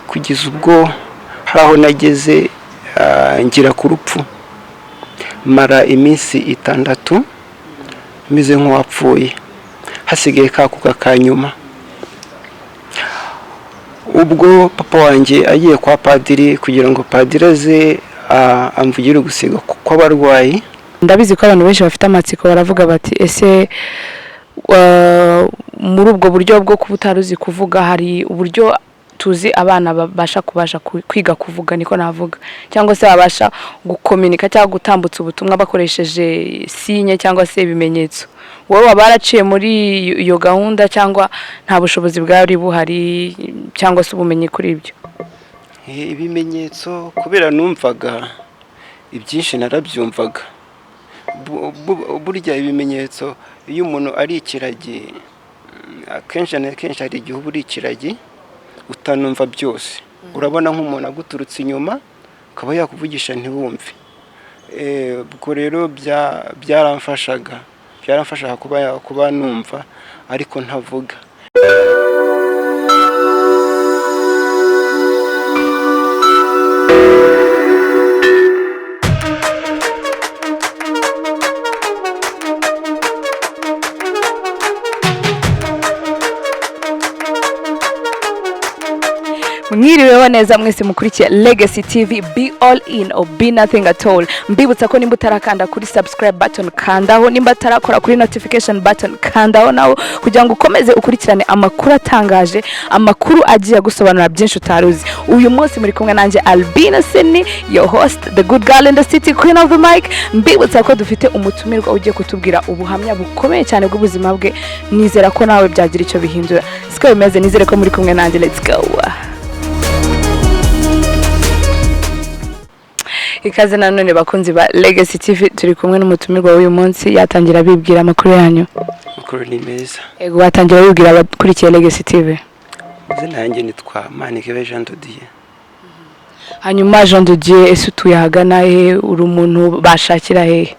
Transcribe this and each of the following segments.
Kugeza ubwo hari aho nageze ngera ku rupfu, mara iminsi 6 meze nk'uwapfuye, hasigaye ka kuka ka nyuma. Ubwo papa wanjye agiye kwa padiri kugira ngo padiri aze amvugire ugusiga kw'abarwayi. Ndabizi ko abantu benshi bafite amatsiko, baravuga bati: "Ese muri ubwo buryo bwo kuba utari uzi kuvuga, hari uburyo tuzi abana babasha kubasha kwiga kuvuga, niko navuga, cyangwa se babasha gukominika cyangwa gutambutsa ubutumwa bakoresheje signe cyangwa se ibimenyetso? Wowe waba waraciye muri iyo gahunda, cyangwa nta bushobozi bwari buhari cyangwa se ubumenyi kuri ibyo?" Ibimenyetso, kubera numvaga ibyinshi, narabyumvaga. Burya ibimenyetso, iyo umuntu ari ikiragi, akenshi na kenshi hari igihe uba uri ikiragi utanumva byose. Urabona nk'umuntu aguturutse inyuma akaba yakuvugisha ntiwumve. Ubwo rero byaramfashaga kuba numva ariko ntavuga. Mwiriweho neza mwese mukurikiye Legacy TV. Be all in or be nothing at all. Mbibutsa ko nimba utarakanda kuri subscribe button, kandaho. Nimba utarakora kuri notification button, kandaho nawe kugira ngo ukomeze ukurikirane amakuru atangaje, amakuru agiye gusobanura byinshi utari uzi. Uyu munsi muri kumwe nanjye Albina Sydney, your host, the good girl in the city, queen of the mic. Mbibutsa ko dufite umutumirwa ugiye kutubwira ubuhamya bukomeye cyane bw'ubuzima bwe. Nizera ko nawe byagira icyo bihindura, siko bimeze? Nizere ko muri kumwe nanjye. Let's go. Ikaze nanone bakunzi ba Legacy TV. Turi kumwe n'umutumirwa w'uyu munsi, yatangira abibwira. Amakuru yanyu? Amakuru ni meza. Yego, watangira wibwira abakurikiye Legacy TV. Izina yanjye nitwa Manikebe Jean de Dieu. Hanyuma Jean de Dieu, ese utuye ahagana he? Uri umuntu bashakira hehe?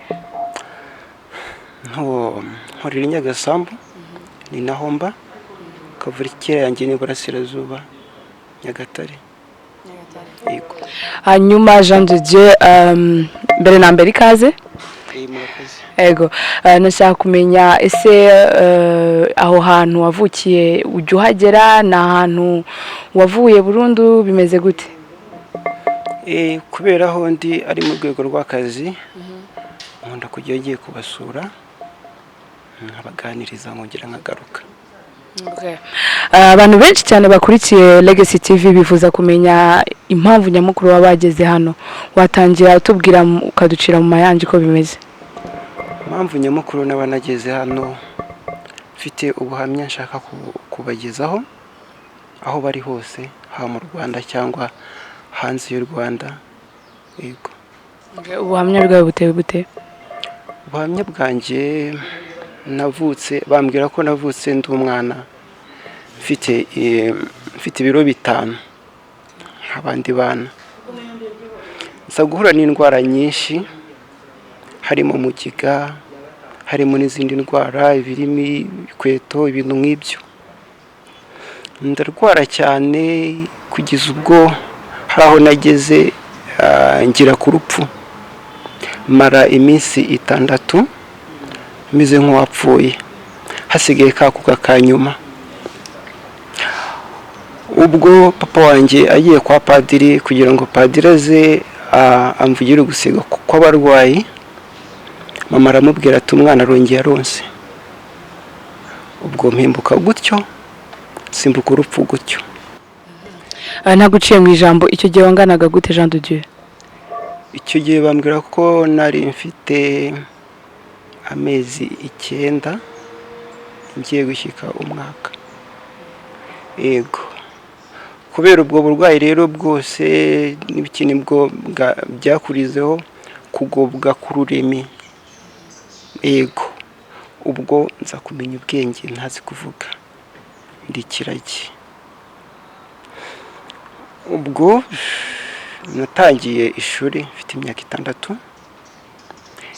Nkorera i Nyagasambu, ni naho mba. Kavukire yanjye ni Iburasirazuba, Nyagatare. Yego. Hanyuma Jean de Dieu, mbere na mbere ikaze. Murakoze. Yego, nashaka kumenya ese aho hantu wavukiye ujya uhagera? Ni ahantu wavuye burundu? Bimeze gute? Kubera aho ndi ari mu rwego rw'akazi, nkunda kujya ngiye kubasura, nkabaganiriza, nkongera nkagaruka. Abantu benshi cyane bakurikiye Legacy TV bifuza kumenya impamvu nyamukuru baba bageze hano. Watangira utubwira, ukaducira mu mayange uko bimeze? Impamvu nyamukuru naba nageze hano, mfite ubuhamya nshaka kubagezaho aho bari hose, haba mu Rwanda cyangwa hanze y'u Rwanda. Yego. Ubuhamya bwawe butewe bute? Ubuhamya bwanjye, navutse bambwira ko navutse ndi umwana mfite ibiro 5 nk'abandi bana. Nza guhura n'indwara nyinshi, harimo mugiga, harimo n'izindi ndwara, ibirimi, ibikweto, ibintu nk'ibyo. Ndarwara cyane kugeza ubwo hari aho nageze ngera ku rupfu, mara iminsi 6 meze nk'uwapfuye, hasigaye ka kuka ka nyuma. Ubwo papa wanjye agiye kwa padiri kugira ngo padiri aze amvugire ugusiga kw'abarwayi, mama aramubwira ati: "Umwana arongeye aronse." Ubwo mpimbuka gutyo, simbuka urupfu gutyo. Ntabwo uciye mu ijambo, icyo gihe wanganaga gute, Jean de Dieu? Icyo gihe bambwira ko nari mfite amezi 9, ngiye gushyika umwaka. Yego. Kubera ubwo burwayi rero bwose n'ibiki, nibwo byakurizeho kugobwa k'ururimi. Yego. Ubwo nza kumenya ubwenge ntazi kuvuga, ndi ikiragi. Ubwo natangiye ishuri mfite imyaka 6,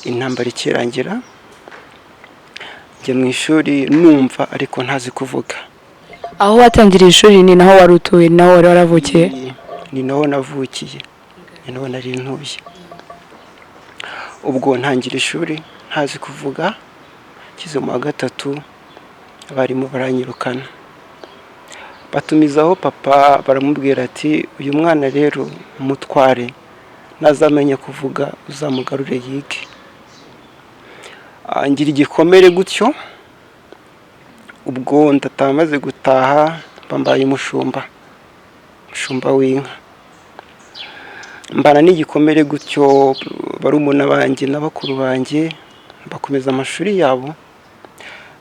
intambara ikirangira njya mu ishuri numva ariko ntazi kuvuga. Aho watangiriye ishuri ni naho wari utuye, ni naho wari waravukiye? Ni naho navukiye, ni naho nari ntuye. Ubwo ntangira ishuri ntazi kuvuga, ngeze mu wa gatatu abarimu baranyirukana, batumizaho papa, baramubwira ati: "Uyu mwana rero mutware, nazamenya kuvuga uzamugarure yige." Ngira igikomere gutyo. Ubwo ndataha, maze gutaha bambaye umushumba w'inka, mbana n'igikomere gutyo. Barumuna banjye na bakuru banjye bakomeza amashuri yabo,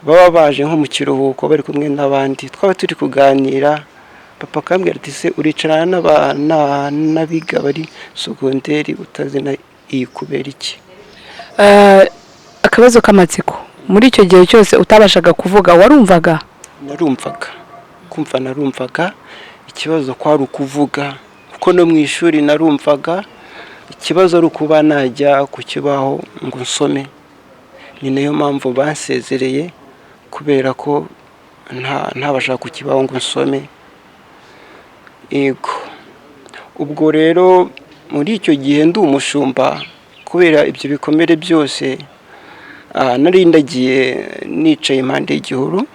baba baje nko mu kiruhuko bari kumwe n'abandi, twaba turi kuganira, papa akambwira ati: "Se uricarana n'abiga bari segonderi utazi na iyi kubera iki?" Akabazo k'amatsiko: muri icyo gihe cyose utabashaga kuvuga, warumvaga? Narumvaga, kumva narumvaga, ikibazo kwari ukuvuga, kuko no mu ishuri narumvaga, ikibazo ari ukuba najya ku kibaho ngo nsome. Ni nayo mpamvu bansezereye, kubera ko ntabasha ku kibaho ngo nsome. Yego, ubwo rero muri icyo gihe ndi umushumba, kubera ibyo bikomere byose, nari ndagiye nicaye impande y'igihuru.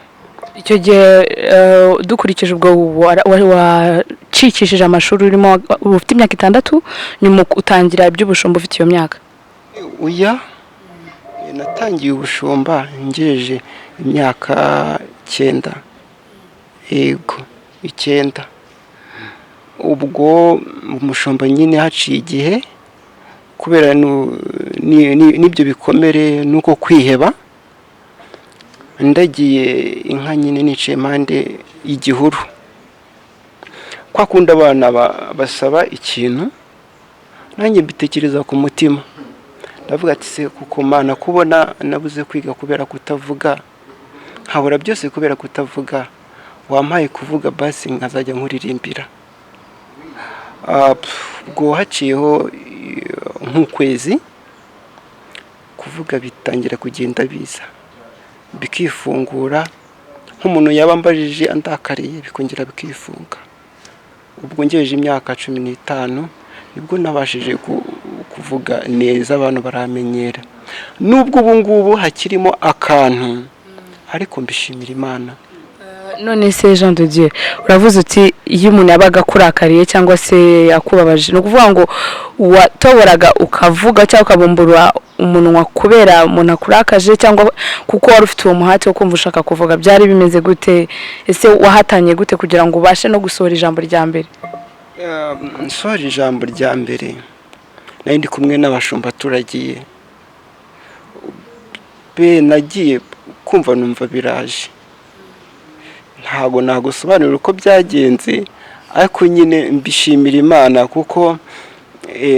Icyo gihe, dukurikije ubwo wacikishije amashuri urimo ufite imyaka 6, nyuma utangira iby'ubushumba ufite iyo myaka? Oya, natangiye ubushumba ngejeje imyaka 9. Yego, 9. Ubwo umushumba nyine haciye igihe, kubera n'ibyo bikomere n'uko kwiheba, ndagiye inka nyine nicaye impande y'igihuru, kwa kundi abana basaba ikintu, nanjye mbitekereza ku mutima, ndavuga ati: "Se kuko Mana, kubona nabuze kwiga kubera kutavuga, nkabura byose kubera kutavuga, wampaye kuvuga basi nkazajya nkuririmbira." Ubwo haciyeho nk'ukwezi, kuvuga bitangira kugenda biza, bikifungura, nk'umuntu yaba ambajije andakariye bikongera bikifunga. Ubwo ngejeje imyaka 15 nibwo nabashije kuvuga neza, abantu baramenyera, nubwo ubu ngubu hakirimo akantu, ariko mbishimira Imana. None se Jean de Dieu, uravuze uti iyo umuntu yabaga akurakariye cyangwa se akubabaje, ni ukuvuga ngo watoboraga ukavuga cyangwa ukabumbura umunwa kubera umuntu akurakaje, cyangwa kuko wari ufite uwo muhate wo kumva ushaka kuvuga? Byari bimeze gute? Ese wahatanye gute kugira ngo ubashe no gusohora ijambo rya mbere? Nsohora ijambo rya mbere, nari ndi kumwe n'abashumba turagiye be, nagiye kumva numva biraje. Ntabwo nagusobanurira uko byagenze, ariko nyine mbishimira Imana, kuko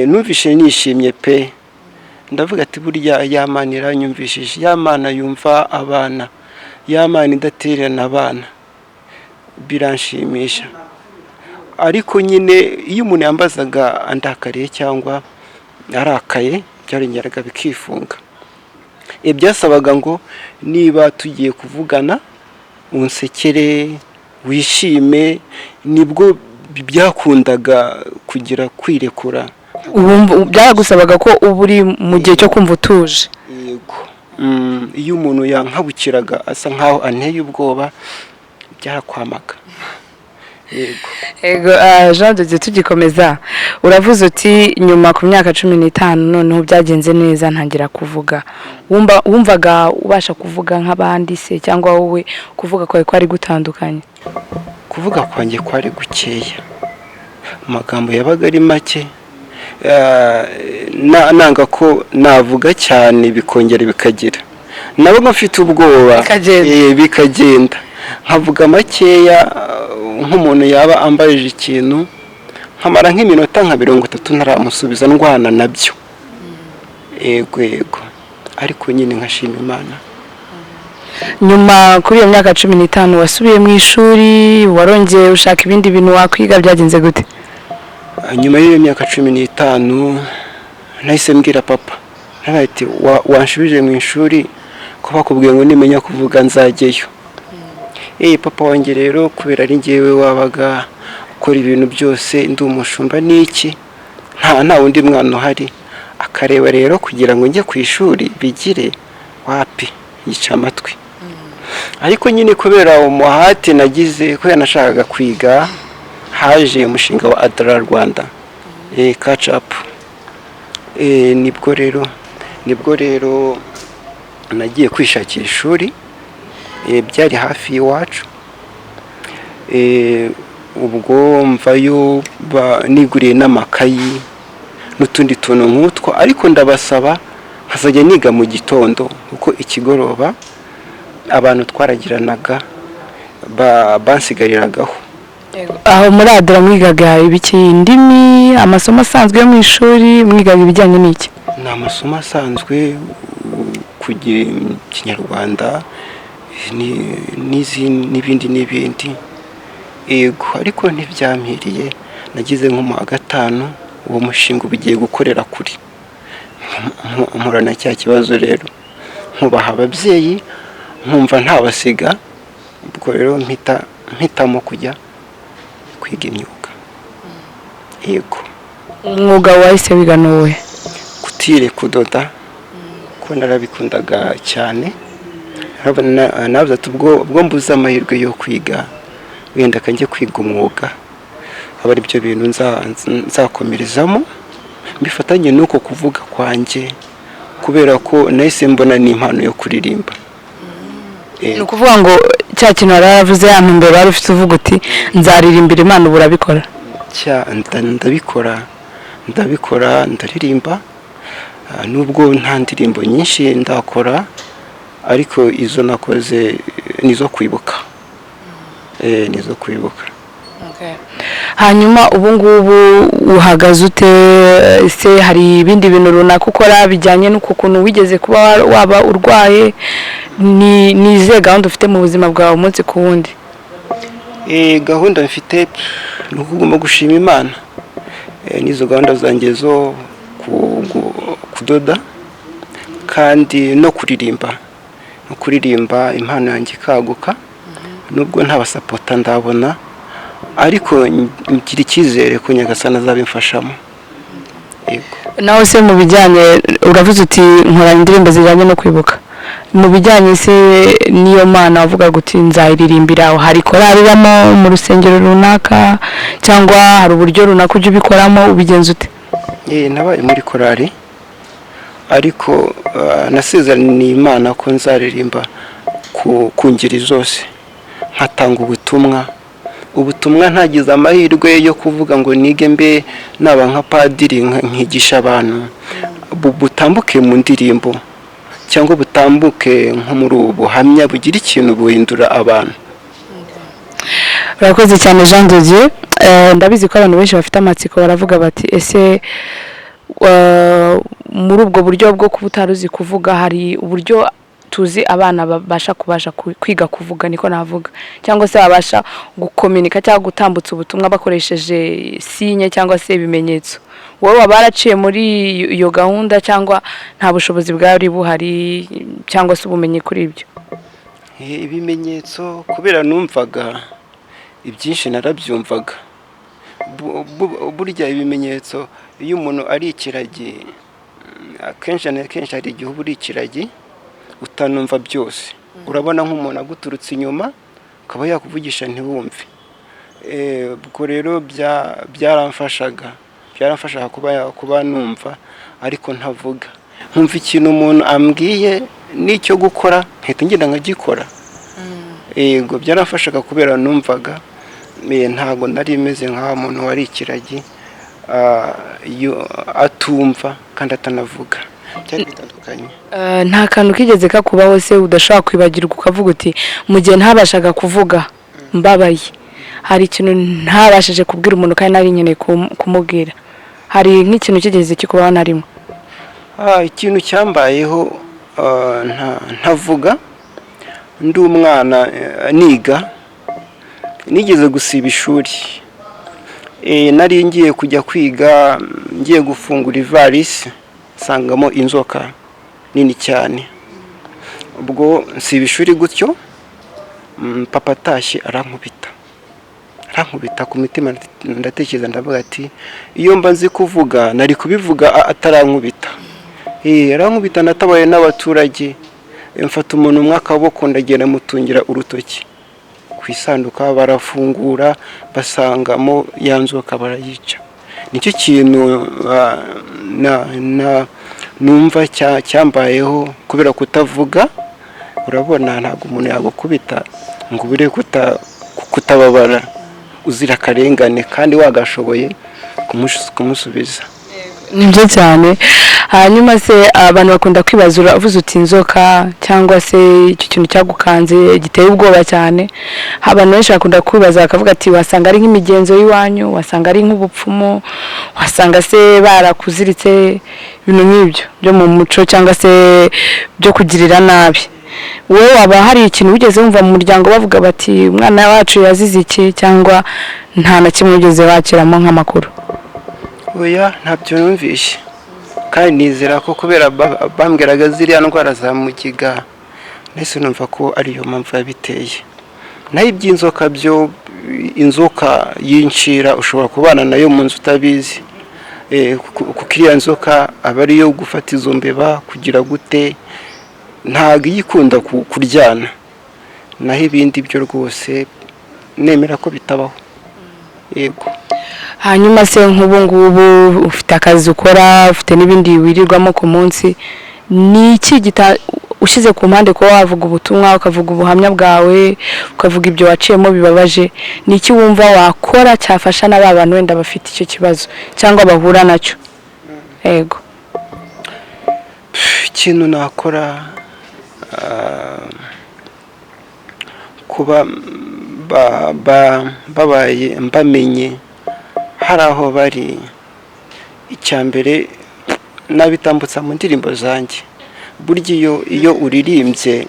numvishe nishimye pe. Ndavuga ati: "Burya ya Mana iranyumvishije, ya Mana yumva abana, ya Mana idatererana abana." Biranshimisha. Ariko nyine iyo umuntu yambazaga andakariye cyangwa arakaye, byarongeraga bikifunga. Byasabaga ngo niba tugiye kuvugana unsekere, wishime, nibwo byakundaga kugira kwirekura. Byaragusabaga ko uba uri mu gihe cyo kumva utuje? Yego. Iyo umuntu yankabukiraga asa nkaho anteye ubwoba, byarakwamaga, yego. Ego, Jean de Dieu, tugikomeza, uravuze uti nyuma ku myaka 15 noneho byagenze neza, ntangira kuvuga. Wumvaga ubasha kuvuga nk'abandi se, cyangwa wowe kuvuga kwawe kwari gutandukanye? Kuvuga kwanjye kwari gukeya, amagambo yabaga ari make. Nanga ko navuga cyane bikongera bikagira, nabaga mfite ubwoba. Bikagenda. Bikagenda, nkavuga makeya, nk'umuntu yaba ambajije ikintu nkamara nk'iminota nka 30 ntaramusubiza, ndwana nabyo. Yego yego, ariko nyine nkashima Imana. Nyuma kuri iyo myaka 15 wasubiye mu ishuri, warongeye ushaka ibindi bintu wakwiga, byagenze gute? Nyuma y'iyo myaka 15 nahise mbwira papa, naraye ati: "Wanshubije mu ishuri ko bakubwiye ngo nimenya kuvuga nzajyeyo." Papa wanjye rero, kubera ari njyewe wabaga ukora ibintu byose, ndi umushumba n'iki, nta wundi mwana uhari, akareba rero kugira ngo njye ku ishuri bigire wapi, yica amatwi. Ariko nyine kubera umuhate nagize, kubera nashakaga kwiga, haje umushinga wa ADRA Rwanda, Catch Up. Nibwo rero nagiye kwishakira ishuri, byari hafi y'iwacu. Ubwo mvayo niguriye n'amakayi n'utundi tuntu nk'utwo, ariko ndabasaba nkazajya niga mu gitondo, kuko ikigoroba abantu twaragiranaga bansigariragaho. Aho muri ADRA mwigaga ibiki? Indimi, amasomo asanzwe yo mu ishuri, mwigaga ibijyanye n'iki? Ni amasomo asanzwe, kugira Ikinyarwanda n'ibindi n'ibindi. Yego, ariko ntibyampiriye. Nagize nko mu wa gatanu, uwo mushinga uba ugiye gukorera kuri mpura na cya kibazo rero, nkubaha ababyeyi, nkumva ntabasiga. Ubwo rero mpitamo kujya kwiga imyuga, yego. Umwuga wahise wiga ni uwuhe? Couture, kudoda, ko narabikundaga cyane. Navuze ati ubwo mbuze amahirwe yo kwiga, wenda kanjye kwiga umwuga, aba ari byo bintu nzakomerezamo, mbifatanye n'uko kuvuga kwanjye, kubera ko nahise mbona n'impano yo kuririmba. Ni ukuvuga ngo cya kintu wari waravuze, ya ntumbero wari ufite, uvuga uti nzaririmbira Imana, ubu urabikora? Ndabikora, ndaririmba. Nubwo nta ndirimbo nyinshi ndakora, ariko izo nakoze nizo kwibuka, nizo kwibuka. Hanyuma ubu ngubu uhagaze ute ese? Hari ibindi bintu runaka ukora bijyanye n'uku kuntu wigeze kuba waba urwaye? Ni izihe gahunda ufite mu buzima bwawe umunsi ku wundi? Gahunda mfite ni ukuguma gushima Imana. N'izo gahunda zanjye zo kudoda kandi no kuririmba, impano yanjye ikaguka, nubwo nta basapota ndabona, ariko ngira icyizere ko Nyagasani azabimfashamo. Yego. Nawe se mu bijyanye, uravuze uti nkora indirimbo zijyanye no kwibuka, mu bijyanye se n'iyo Mana wavugaga uti nzayiririmbira, hari korali ibamo mu rusengero runaka, cyangwa hari uburyo runaka ujya ubikoramo? Ubigenza ute? Nabaye muri korali, ariko nasezeraniye Imana ko nzaririmba ku ngeri zose, nkatanga ubutumwa. Ntagize amahirwe yo kuvuga ngo nige mbe naba nka padiri nkigisha abantu, butambuke mu ndirimbo cyangwa butambuke nko muri ubu buhamya, bugira ikintu buhindura abantu. Urakoze cyane, Jean de Dieu. Ndabizi ko abantu benshi bafite amatsiko, baravuga bati ese muri ubwo buryo bwo kuba utari uzi kuvuga, hari uburyo tuzi abana babasha kubasha kwiga kuvuga, niko navuga, cyangwa se babasha gukominika cyangwa gutambutsa ubutumwa bakoresheje signe cyangwa se ibimenyetso. Wowe waba waraciye muri iyo gahunda, cyangwa nta bushobozi bwari buhari cyangwa se ubumenyi kuri ibyo? Ibimenyetso, kubera numvaga ibyinshi, narabyumvaga. Burya ibimenyetso, iyo umuntu ari ikiragi, akenshi na kenshi hari igihe uba uri ikiragi utanumva byose. Urabona nk'umuntu aguturutse inyuma, akaba yakuvugisha ntiwumve. Ubwo rero byaramfashaga kuba numva ariko ntavuga, nkumva ikintu umuntu ambwiye n'icyo gukora, nkahita ngenda nkagikora. Yego, byaramfashaga kubera numvaga. Ntabwo nari meze nk'aho muntu wari ikiragi, atumva kandi atanavuga, byari bitandukanye. Nta kantu kigeze kakubaho se udashobora kwibagirwa, ukavuga uti mu gihe ntabashaga kuvuga mbabaye, hari ikintu ntabashije kubwira umuntu kandi nari nkeneye kumubwira? Hari nk'ikintu kigeze kikubaho na rimwe? Ikintu cyambayeho ntavuga, ndi umwana, niga, nigeze gusiba ishuri. Nari ngiye kujya kwiga, ngiye gufungura ivarisi nsangamo inzoka nini cyane. Ubwo nsiba ishuri gutyo. Papa atashye arankubita, arankubita ku mitima. Ndatekereza, ndavuga ati: "Iyo mba nzi kuvuga nari kubivuga atarankubita." Arankubita, natabaye n'abaturage. Mfata umuntu umwe akaboko, ndagenda mutungira urutoki ku isanduka, barafungura basangamo ya nzoka, barayica. Nicyo kintu numva cyambayeho kubera kutavuga. Urabona, ntabwo umuntu yagukubita ngo ubure kutababara, uzira akarengane kandi wagashoboye kumusubiza. Nibyo cyane. Hanyuma se abantu bakunda kwibaza, uravuze uti inzoka cyangwa se icyo kintu cyagukanze giteye ubwoba cyane, abantu benshi bakunda kwibaza bakavuga ati: "Wasanga ari nk'imigenzo y'iwanyu, wasanga ari nk'ubupfumu, wasanga se barakuziritse," ibintu nk'ibyo byo mu muco cyangwa se byo kugirira nabi. Wowe waba hari ikintu wigeze wumva mu muryango bavuga bati: "Umwana wacu yazize iki," cyangwa nta na kimwe wigeze wakiramo nk'amakuru? Oya, ntabyo numvishe, kandi nizera ko kubera bambwiraga ziriya ndwara za mugiga, ndetse numva ko ariyo mpamvu yabiteye. Naho iby'inzoka byo, inzoka yinshira ushobora kubana nayo mu nzu utabizi. Kuko iriya nzoka aba ariyo gufata izo mbeba kugira gute, ntabwo iyo ikunda kuryana. Naho ibindi byo rwose nemera ko bitabaho, yego. Hanyuma se nk'ubu ngubu ufite akazi ukora, ufite n'ibindi wirirwamo ku munsi, ni iki ushyize ku mpande kuba wavuga ubutumwa, ukavuga ubuhamya bwawe, ukavuga ibyo waciyemo bibabaje, ni iki wumva wakora cyafasha na ba bantu wenda bafite icyo kibazo cyangwa bahura nacyo? Yego. Ikintu nakora, kuba babaye mbamenye hari aho bari, icya mbere nabitambutsa mu ndirimbo zanjye. Burya iyo uririmbye,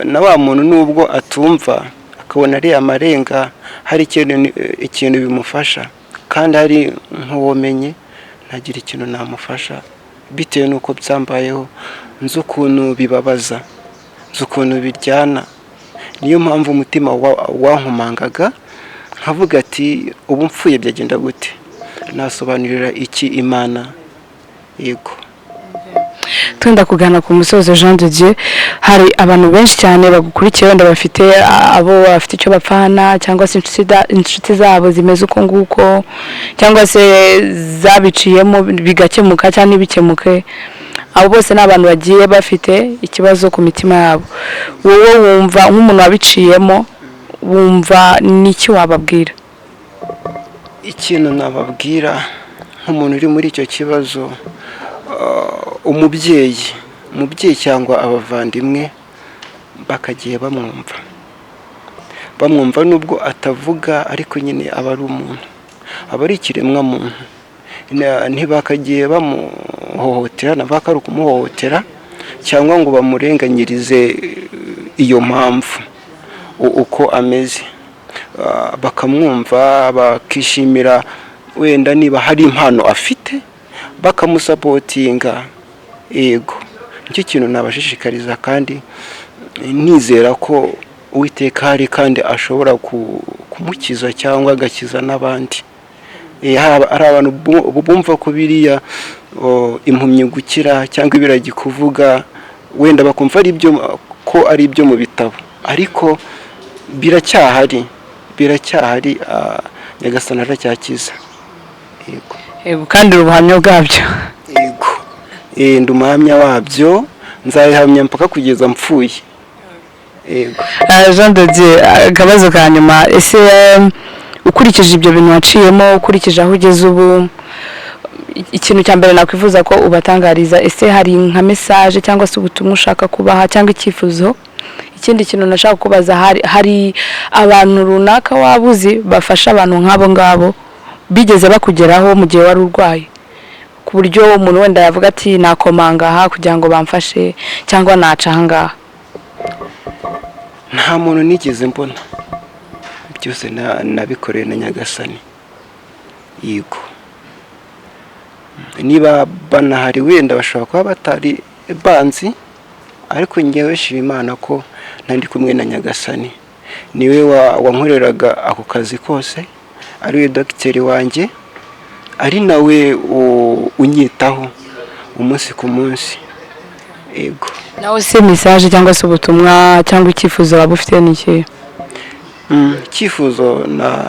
na wa muntu nubwo atumva akabona ari amarenga, hari ikintu bimufasha. Kandi hari nk'uwomenye ntagira ikintu namufasha, bitewe n'uko byambayeho, nzi ukuntu bibabaza, nzi ukuntu biryana. Niyo mpamvu umutima wankomangaga, nkavuga ati: "Ubu mpfuye byagenda gute? Nasobanurira iki Imana?" Yego. Twenda kugana ku musozo, Jean de Dieu, hari abantu benshi cyane bagukurikiye, wenda bafite abo bafite icyo bapfana cyangwa se inshuti zabo zimeze uko nguko, cyangwa se zabiciyemo bigakemuka cyangwa ntibikemuke. Abo bose ni abantu bagiye bafite ikibazo ku mitima yabo. Wowe wumva nk'umuntu wabiciyemo, wumva n'iki wababwira? Ikintu nababwira nk'umuntu uri muri icyo kibazo, umubyeyi cyangwa abavandimwe bakagiye bamwumva nubwo atavuga, ariko nyine aba ari umuntu, aba ari ikiremwa muntu. Ntibakagiye bamuhohotera, navuga ko ari ukumuhohotera, cyangwa ngo bamurenganyirize iyo mpamvu uko ameze. Bakamwumva, bakishimira wenda niba hari impano afite bakamusupportinga. Yego, nicyo kintu nabashishikariza, kandi nizera ko Uwiteka hari kandi ashobora kumukiza cyangwa agakiza n'abandi. Hari abantu bumva ko biriya impumyi gukira cyangwa ibiragi kuvuga, wenda bakumva ari ibyo ko ari ibyo mu bitabo, ariko biracyahari, biracyahari. Nyagasani aracyakiza, yego. Yego, kandi uri ubuhamya bwabyo. Yego. Ndi umuhamya wabyo, nzabihamya mpaka kugeza mpfuye, yego. Jean de Dieu, akabazo ka nyuma: ese ukurikije ibyo bintu waciyemo, ukurikije aho ugeze ubu, ikintu cya mbere nakwifuza ko ubatangariza, ese hari nka message cyangwa se ubutumwa ushaka kubaha cyangwa icyifuzo? Ikindi kintu nashaka kubaza, hari abantu runaka waba uzi bafasha abantu nk'abo ngabo bigeze bakugeraho mu gihe wari urwaye, ku buryo umuntu wenda yavuga ati: "Nakomanga aha kugira ngo bamfashe," cyangwa "Naca aha ngaha"? Nta muntu nigeze mbona, byose nabikoreye na Nyagasani, yego. Niba banahari wenda bashobora kuba batari banzi, ariko ngewe shima Imana ko nari kumwe na Nyagasani. Niwe wankoreraga ako kazi kose, ariwe dogiteri wanjye, ari nawe unyitaho umunsi ku munsi, yego. Nawe se message cyangwa se ubutumwa cyangwa icyifuzo waba ufite ni ikihe? Icyifuzo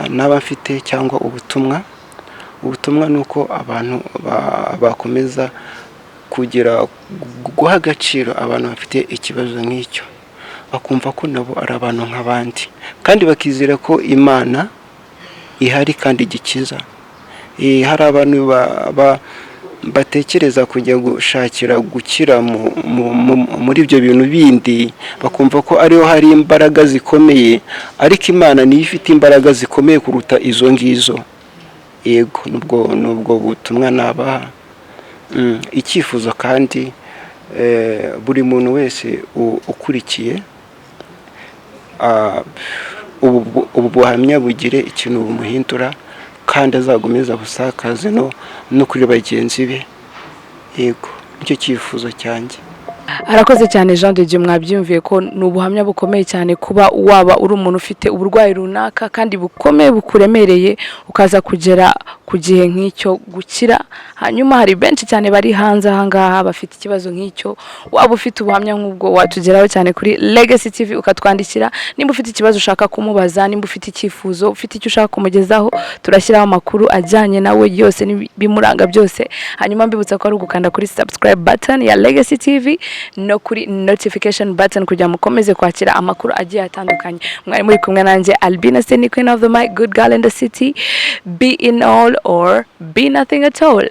naba mfite cyangwa ubutumwa ni uko abantu bakomeza kugira guha agaciro abantu bafite ikibazo nk'icyo, bakumva ko nabo ari abantu nk'abandi, kandi bakizera ko Imana ihari kandi igikiza. Hari abantu batekereza kujya gushakira gukira muri ibyo bintu bindi, bakumva ko ariho hari imbaraga zikomeye, ariko Imana niyo ifite imbaraga zikomeye kuruta izo ngizo. Yego, nubwo butumwa nabaha. Icyifuzo kandi, buri muntu wese ukurikiye ubu buhamya bugire ikintu bumuhindura, kandi azakomeza busakaze no kuri bagenzi be. Yego, nicyo cyifuzo cyanjye. Arakoze cyane Jean de Dieu. Mwabyumviye ko ni ubuhamya bukomeye cyane, kuba waba uri umuntu ufite uburwayi runaka kandi bukomeye bukuremereye, ukaza kugera ku gihe nk'icyo gukira. Hanyuma hari benshi cyane bari hanze aha ngaha bafite ikibazo nk'icyo. Waba ufite ubuhamya nk'ubwo, watugeraho cyane kuri Legacy TV, ukatwandikira nimba ufite ikibazo ushaka kumubaza, nimba ufite icyifuzo, ufite icyo ushaka kumugezaho. Turashyiraho amakuru ajyanye nawe yose n'ibimuranga byose. Hanyuma mbibutsa ko ari ugukanda kuri subscribe button ya Legacy TV no kuri notification button kugira ngo mukomeze kwakira amakuru agiye atandukanye. Mwari muri kumwe nanjye Albina Seni, queen of the mic, good girl in the city. Be in all or be nothing at all.